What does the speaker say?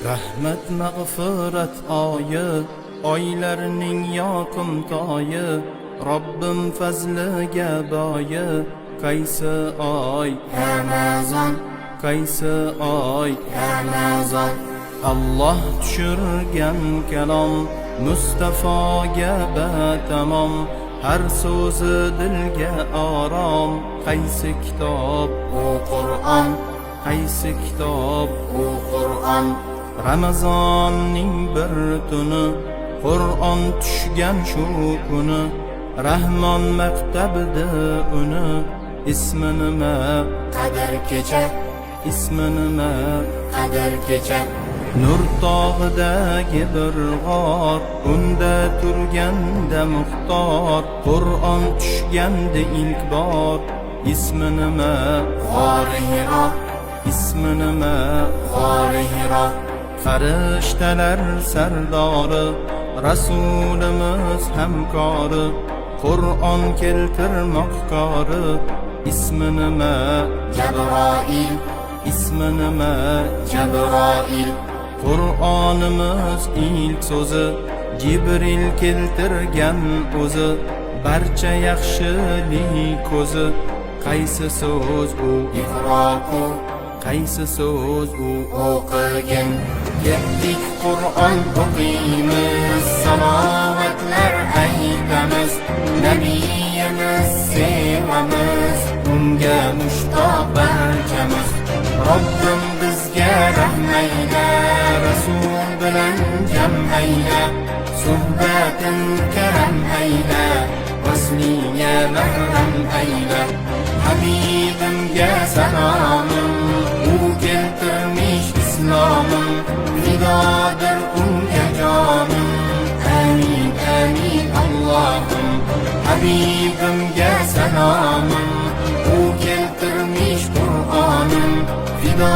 Rahmat, mag'firat oyi, oylarning yoqimtoyi, Robbim fazliga boyi. Qaysi oy? Ramazon. Qaysi oy? Ramazon. Alloh tushirgan kalom Mustafoga batamom, har so'zi dilga orom. Qaysi kitob? U Qur'on. Qaysi kitob? U Qur'on. Ramazonning bir tuni, Qur'on tushgan shu kuni, Rahmon maqtabdi uni. Ismi nima? Qadr kecha. Ismi nima? Qadr kecha. Nur tog'idagi bir g'or, unda turganda muxtor, Qur'on tushgandi ilk bor. Ismi nima? G'ori Hiro. Ismi nima? G'ori Hiro. Farishtalar sardori, Rasulimiz hamkori, Qur'on keltirmoq kori. Ismi nima? Jabroil. Ismi nima? Jabroil. Qur'onimiz ilk so'zi Jibril keltirgan o'zi, barcha yaxshilik ko'zi. Qaysi so'z u? Iqro. Qaysi so'z u? O'qigin. Ketdik, Qur'on o'qiymiz, salovatlar aytamiz, nabiyimiz sevamiz, unga mushtoq barchamiz. Robbim bizga rahm ayla, rasul bilan jam ayla, suhbatin karam ayla, vasliga mahram ayla. Habibimga salomim, u keltirmish islomim, fidodir unga jonim. Amin, amin, Allohim. Habibimga salomim, u keltirmish Qur'onim, fido